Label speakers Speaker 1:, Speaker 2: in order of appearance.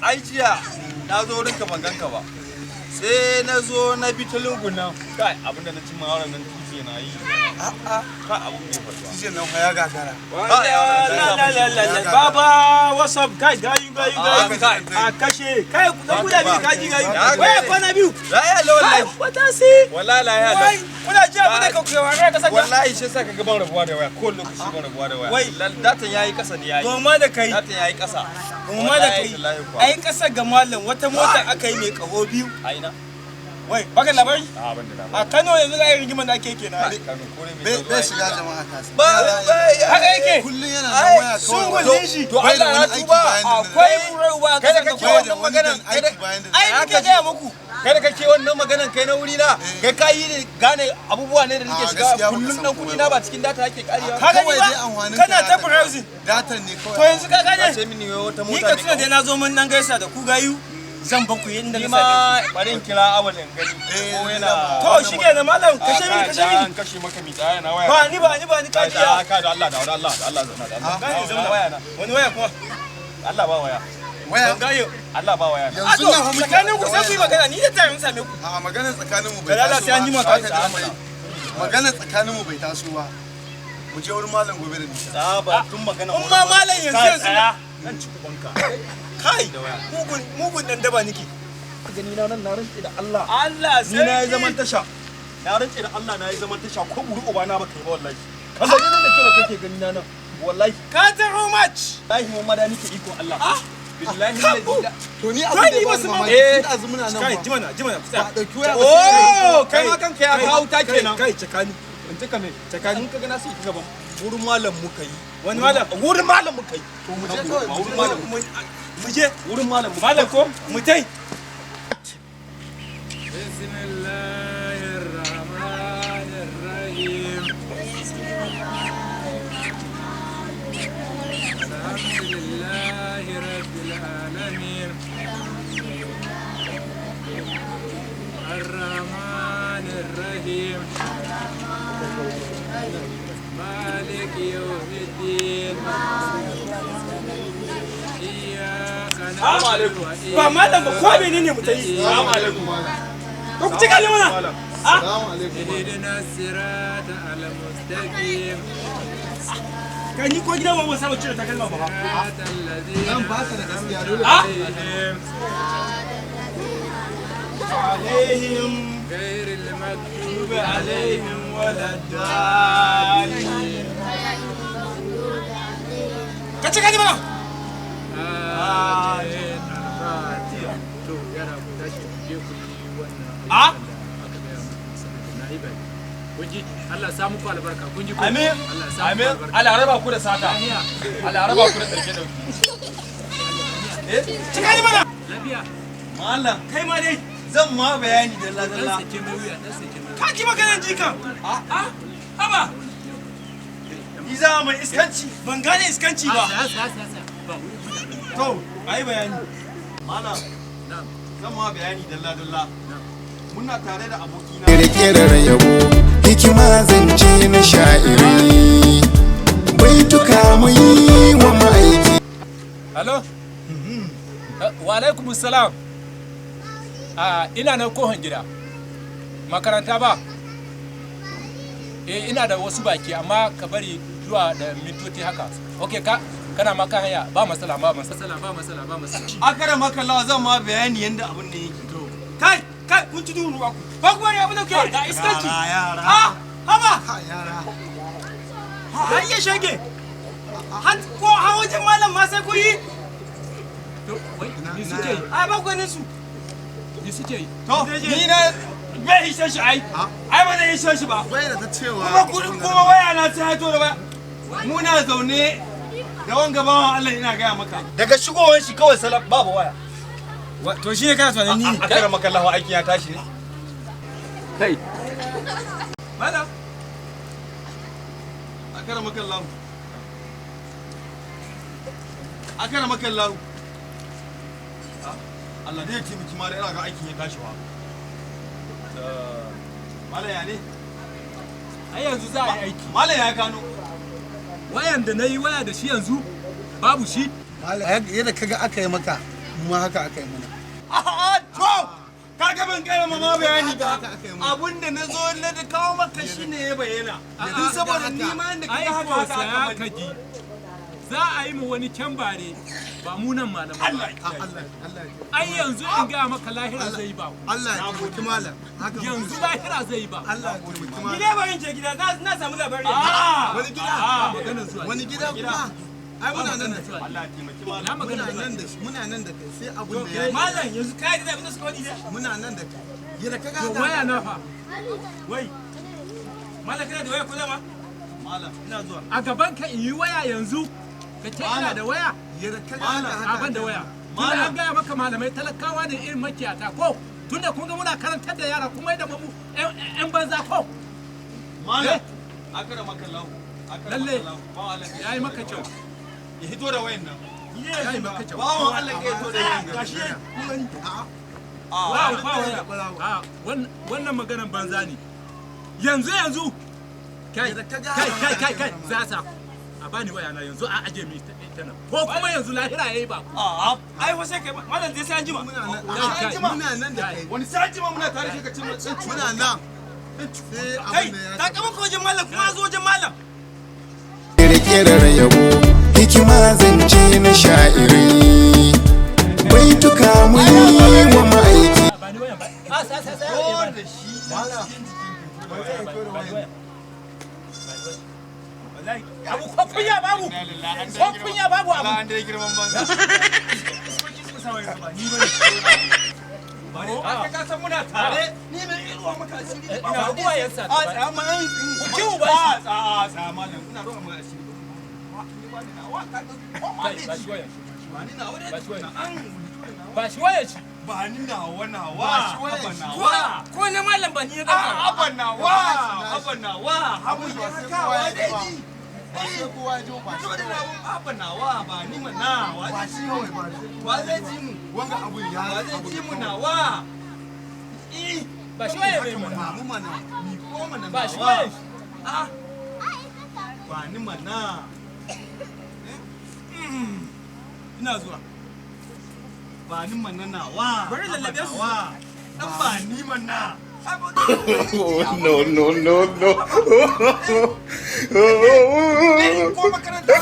Speaker 1: Ai jiya na zo wurin ka ban ganka ba. Sai na zo na bi ta lungun nan. Kai, abinda na ci ma nan tuje na yi. A'a, kai, abun bai faruwa.
Speaker 2: Tije nan fa ya gagara.
Speaker 3: La la la la la. Baba, what's up? Kai, gayu gayu gayu.
Speaker 1: Kai.
Speaker 3: A kashe. Kai, ku guda biyu kaji gayu.
Speaker 1: Ya
Speaker 3: Waya
Speaker 1: kai.
Speaker 3: kwana biyu.
Speaker 1: Lahiya lau
Speaker 3: Kai,
Speaker 1: wallahi.
Speaker 3: wata si.
Speaker 1: Wallahi lahiya lau.
Speaker 3: Wai, kuna ji abin da ka kuwa ka sanya.
Speaker 1: Wallahi shi yasa kaga ban rabuwa da waya. Ko lokaci ban rabuwa da waya.
Speaker 3: Wai.
Speaker 1: Datan yayi kasa ne yayi.
Speaker 3: Goma da kai.
Speaker 1: Datan yayi kasa.
Speaker 3: Goma da kai.
Speaker 1: Wallahi tallahi kuwa.
Speaker 3: Ai kasa ga malam wata mota aka yi mai kaho biyu.
Speaker 1: A ina?
Speaker 3: Wai, baka labari?
Speaker 1: A ban da labari.
Speaker 3: A Kano yanzu ga irin rigimar da ake kenan.
Speaker 1: Kano kore mai
Speaker 2: Bai
Speaker 1: zo
Speaker 2: bai
Speaker 1: ai.
Speaker 2: shiga jama'a ka san.
Speaker 1: Ba ba
Speaker 3: Haka yake.
Speaker 2: Kullun yana nan waya
Speaker 3: Sun
Speaker 2: kawai.
Speaker 3: gulli shi.
Speaker 1: To
Speaker 2: Bai da
Speaker 1: Allah
Speaker 2: wani
Speaker 1: na
Speaker 2: aiki
Speaker 1: tuba.
Speaker 2: bayan da
Speaker 3: Akwai ruwa a
Speaker 1: Kai da
Speaker 3: kasar
Speaker 1: kake
Speaker 3: da
Speaker 2: Bai
Speaker 1: wannan
Speaker 2: da wani
Speaker 1: maganan,
Speaker 2: dan
Speaker 1: kai da-
Speaker 2: aiki bayan da
Speaker 3: Ai nake gaya muku.
Speaker 1: Kai da kake wannan maganan kai na wuri na, kai ka yi ne gane abubuwa ne da nake
Speaker 2: A,
Speaker 1: shiga
Speaker 2: gaskiya baka
Speaker 1: kullum
Speaker 2: san
Speaker 1: dan
Speaker 2: komai
Speaker 1: kudi na ba cikin data yake karewa.
Speaker 3: Ka gani
Speaker 2: Kawai
Speaker 3: ba?
Speaker 2: dai amfanin
Speaker 3: Kana
Speaker 2: ka
Speaker 3: ta
Speaker 2: data.
Speaker 3: browsing.
Speaker 2: Datan ne
Speaker 3: To
Speaker 2: kawai.
Speaker 3: yanzu ka gane?
Speaker 1: Ce mini wai wata
Speaker 3: Ni
Speaker 1: mota
Speaker 3: ka
Speaker 1: mai
Speaker 3: tuna da na zo mun nan gaisa da ku gayu. Zan ba ku yi inda
Speaker 1: Ni
Speaker 3: na same
Speaker 1: ma bari in kira awal in gani
Speaker 2: Eh,
Speaker 1: ko yana
Speaker 3: ku. To shi kenan malam, kashe mini, kashe mini.
Speaker 1: An kashe maka mi tsaya na waya.
Speaker 3: Ba ni ba ni ba ni ka jiya.
Speaker 1: Ka da Allah da Allah da Allah zauna da Allah.
Speaker 3: Gane zauna.
Speaker 1: Waya na.
Speaker 3: Wani waya kuma?
Speaker 1: Allah ba waya.
Speaker 2: Waya.
Speaker 3: Ban gayo.
Speaker 1: Allah ba waya.
Speaker 3: A
Speaker 2: Yanzu
Speaker 3: to
Speaker 2: nan fa muke.
Speaker 3: tsakanin ku sai ku yi magana, ni da tare mun same ku.
Speaker 2: A maganar tsakanin mu bai
Speaker 3: Kalala
Speaker 2: taso
Speaker 3: sai an jima
Speaker 2: ba.
Speaker 3: ka
Speaker 2: Haka dai mai. Maganar tsakanin mu bai taso ba. Mu je wurin malam gobe da nisa.
Speaker 1: Tsaba tun magana.
Speaker 3: In ma malam yanzu yanzu na.
Speaker 1: Nan ci kubanka.
Speaker 3: Kai, mugun mugun dan daba nake.
Speaker 1: Gani na nan na rantse da Allah.
Speaker 3: Allah
Speaker 1: Ni na yi zaman tasha. Na rantse da Allah na yi zaman tasha ko buri uba na baka yi ba wallahi. Kaga ni nan da kyau da kake gani na nan. Wallahi.
Speaker 3: Ka taro much.
Speaker 1: Wallahi mu ma da nake iko Allah.
Speaker 3: Ah.
Speaker 1: Billahi
Speaker 3: Kabu.
Speaker 1: lazi.
Speaker 2: To ni
Speaker 3: Kai
Speaker 2: abin da
Speaker 3: ni
Speaker 2: ya
Speaker 3: basu
Speaker 2: bani
Speaker 3: ma-
Speaker 2: mamaki
Speaker 1: Eh.
Speaker 2: tun azu muna nan
Speaker 3: Kai,
Speaker 2: ba.
Speaker 3: jimana, jimana, ku tsaya.
Speaker 2: Ba ɗauki waya ba sai
Speaker 1: Oh, kai ma kanka ya kawo ta kenan.
Speaker 3: Kai, cakani.
Speaker 1: In cika me? Caka in kaga na su ita gaban. Wurin malam muka yi.
Speaker 3: Wani malam?
Speaker 1: Wurin malam muka yi.
Speaker 2: To mu je kawai mu je
Speaker 1: Wurin malam.
Speaker 3: Mu je.
Speaker 1: Wurin malam muka yi.
Speaker 3: Malam ko? Mu tai.
Speaker 4: Bismillahirrahmanirrahim. Alhamdulillahi rabbil alamin. Arrahmanirrahim. Maliki yawmiddin. Iyyaka na'budu wa
Speaker 3: Ba malam ba ko menene mu tai.
Speaker 1: Assalamu alaikum.
Speaker 3: To ku cika ni mana. Ah,
Speaker 2: Assalamu alaikum.
Speaker 4: اهدنا الصراط المستقيم
Speaker 3: kai ni ko gidan mu ban saba cire takalma ba.
Speaker 4: صراط الذين
Speaker 2: Nan ba ka da gaskiya dole.
Speaker 3: Ah.
Speaker 4: عليهم
Speaker 3: Alaihim
Speaker 4: غير المغضوب
Speaker 3: alaihim waladdallin. Ka cika ni mana.
Speaker 4: عليهم الفاتحة to yara ku tashi ku je ku yi wannan
Speaker 3: Ah?
Speaker 4: ayyukan da aka gaya muku saboda na yi baki kun ji Allah ya sa muku albarka kun ji ko
Speaker 1: Amin.
Speaker 4: Allah ya sa muku
Speaker 1: Amin.
Speaker 4: albarka
Speaker 1: Allah raba ku da sata.
Speaker 4: lafiya
Speaker 1: Allah raba ku da dauke dauke.
Speaker 3: Cika ni mana.
Speaker 4: lafiya
Speaker 1: Malam,
Speaker 3: Kai ma dai.
Speaker 1: zan ma bayani dalla
Speaker 4: dan
Speaker 1: dalla.
Speaker 4: sake mai wuya dan sake mai
Speaker 3: Ka ki maganar jikan. Ah, haba.
Speaker 1: Ni za mai iskanci.
Speaker 3: Ban gane iskanci ba.
Speaker 4: wuya tsaya tsaya tsaya ba wuri
Speaker 3: To, ayi bayani.
Speaker 1: Malam,
Speaker 4: na'am
Speaker 1: zan ma bayani dalla dalla. Muna tare da abokina.
Speaker 5: Kirkirar yabo hikima zance na sha'iri baituka mu yi wa ma'aiki.
Speaker 4: Hello? Wa alaikum salam. Ah, ina nan kohon gida. Makaranta ba? Eh, ina da wasu baki amma ka bari zuwa da mintoci haka. Okay, ka kana ma kan hanya ba matsala ba matsala ba matsala ba matsala.
Speaker 1: Akara makallawa zan ma bayani yanda abin ne yake.
Speaker 3: Kai, kai, kun ci duhun ruwa ku. Ba ku bari abin da kuke ga iskanci.
Speaker 2: Yara, yara.
Speaker 3: Ah, haba.
Speaker 2: Ha yara.
Speaker 3: Har ya shege. Har ko har wajen malam ma sai ku yi.
Speaker 4: To, wai ni suke yi?
Speaker 3: Ai ba ku ganin su.
Speaker 4: Ni suke yi?
Speaker 1: To, ni na
Speaker 3: Bai ishe shi ai. Ai ba zai ishe shi ba.
Speaker 2: Bai da ta cewa.
Speaker 3: Kuma kudin kuma waya na sai haito da ba.
Speaker 1: Muna zaune da wanga bawan Allah ina gaya maka. Daga shigowar shi kawai salaf babu waya.
Speaker 3: To shi ne kana tunanin ni ne.
Speaker 1: Akara makallawa aikin ya tashi ne.
Speaker 4: Kai,
Speaker 3: Malam.
Speaker 1: Akara makallahu. Akara makallahu. Allah dai ya taimaki malam ina ga aikin ya tashi wa. Malam ya ne?
Speaker 4: ai yanzu za a yi aiki.
Speaker 1: Malam ya gano.
Speaker 4: Wayan da na yi waya da shi yanzu babu shi.
Speaker 2: Malam, yadda kaga aka yi maka Mu ma haka aka yi mana.
Speaker 1: A'a to kaga ban kai ma bayani ba.
Speaker 2: Haka aka yi mana.
Speaker 1: Abinda na zo na da kawo maka shine ya bayyana. Duk saboda ni ma inda
Speaker 4: Ai
Speaker 1: kaga
Speaker 4: ko
Speaker 1: haka haka
Speaker 4: saya
Speaker 1: aka
Speaker 4: ka
Speaker 1: mani.
Speaker 4: ji. Za a yi mu wani kyambare ba mu nan malamai ba.
Speaker 1: Allah ya kiyaye.
Speaker 2: Allah Allah ya
Speaker 4: Ai yanzu in gaya maka lahira zai ba ku.
Speaker 2: Allah ya taimaki malam. Haka muke
Speaker 4: Yanzu
Speaker 2: so.
Speaker 4: lahira zai ba ku.
Speaker 2: Allah ya taimaki
Speaker 3: Ni
Speaker 2: malam.
Speaker 3: dai bari in je gida na samu labari.
Speaker 1: A'a.
Speaker 2: Wani gida?
Speaker 4: Maganar zuwa.
Speaker 2: Wani gida kuma? Ai muna nan da kai.
Speaker 1: Allah ya taimaki malam.
Speaker 4: Ina
Speaker 2: Muna
Speaker 4: maganar zuwa.
Speaker 2: nan da shi, muna nan da kai sai abun da ya
Speaker 3: Malam yanzu ka yi da abin da suka faɗi ne.
Speaker 2: muna nan da kai. Yadda ka
Speaker 4: To
Speaker 2: ga
Speaker 4: waya na fa.
Speaker 3: Wai. Malam kana da waya ko dama?
Speaker 1: Malam
Speaker 3: Ina zuwa.
Speaker 4: A gaban ka in yi waya yanzu. Ka ce ina da waya.
Speaker 2: Yadda ka ga haka
Speaker 4: A ban da waya. Tunda an gaya maka malamai talakawa ne irin makiyata ko. Tunda kun ga muna karantar da yara kuma da mu ƴan banza ko.
Speaker 1: Malam akramaka Allah. Akramaka
Speaker 4: Lalle.
Speaker 1: Allah. Ba Allah
Speaker 4: Ya yi maka kyau.
Speaker 1: Ya hito da wayan nan.
Speaker 4: Ya yi maka kyau.
Speaker 1: Bawan Allah ya hito da wayan nan.
Speaker 3: Gashi kun gani.
Speaker 4: Ba ba waya. A wannan maganan banza ne. Yanzu yanzu. Kai
Speaker 2: Yadda ka ga
Speaker 4: kai
Speaker 2: haka
Speaker 4: kai kai kai
Speaker 2: haka
Speaker 4: za sa. A bani waya na yanzu a aje mi ita nan. Ko kuma yanzu lahira yayi ba.
Speaker 1: A'a.
Speaker 3: Ai fa sai kai malam zai sai an jima.
Speaker 2: Muna nan.
Speaker 4: Kai, kai.
Speaker 2: Muna nan da kai.
Speaker 1: Wani sati ma muna tare shi ka ce mu
Speaker 2: Muna nan. Sai
Speaker 3: Kai
Speaker 2: abun da ya
Speaker 3: ta kama ko wajen malam kuma an zo wajen malam.
Speaker 5: Kirkirar yabo hikima zance na sha'iri baituka mu yi wa ma'aiki.
Speaker 4: Ba ni wayan ba. A sa sa sa.
Speaker 1: Ko da shi
Speaker 2: Malam.
Speaker 1: cikin jikin ka.
Speaker 2: Bari ya hito da wayan.
Speaker 3: Wallahi abu ko kunya babu. Ko kunya babu abu.
Speaker 1: Allah an dai girman banza.
Speaker 3: Iskoki suka sa waya ba ni bane.
Speaker 1: Aka ka san muna tare. Ni mai iruwa maka asiri.
Speaker 4: Ina uwayensa.
Speaker 1: A tsaya ma an
Speaker 4: Ku ci uban shi.
Speaker 1: A tsaya tsaya malam ina roƙa maka asiri. Ni ba ni na wa ka ga ko ma
Speaker 4: Kai
Speaker 1: ne
Speaker 4: ba
Speaker 1: ji.
Speaker 4: shi wayan.
Speaker 1: Ba ni na wa
Speaker 4: Ba shi wayan.
Speaker 1: an
Speaker 4: Ba shi wayan shi.
Speaker 1: ba ni na wa na wa.
Speaker 2: Ba shi wayan
Speaker 1: Haba
Speaker 2: shi.
Speaker 1: na
Speaker 3: Ko
Speaker 1: wa.
Speaker 3: ko na malam ba ni na dauka.
Speaker 1: Haba na wa. Haba na wa. Haba
Speaker 2: Ba sai
Speaker 1: haka
Speaker 2: kowa
Speaker 1: wa
Speaker 2: ya ji
Speaker 1: dai
Speaker 2: ba.
Speaker 1: ji.
Speaker 2: Ba sai kowa ya ji ba.
Speaker 1: Zo da na haba na wa ba ni ma na wa.
Speaker 2: Ba shi kawai ba shi.
Speaker 1: Wa zai ji mu?
Speaker 2: Wanga abun ya
Speaker 1: Wa zai ji mu na wa? Eh.
Speaker 4: Ba shi wayan bai mana.
Speaker 2: Ba mu mana.
Speaker 1: Ni ko mana
Speaker 4: Ba shi
Speaker 1: nawa.
Speaker 4: wayan shi.
Speaker 1: Ah. Ba ni mana.
Speaker 3: Ina zuwa.
Speaker 1: Ba ni mana nawa.
Speaker 3: Bari lallabe su.
Speaker 1: Nawa. Dan ba ni mana.
Speaker 5: No, no, no, no.
Speaker 1: Ko makaranta.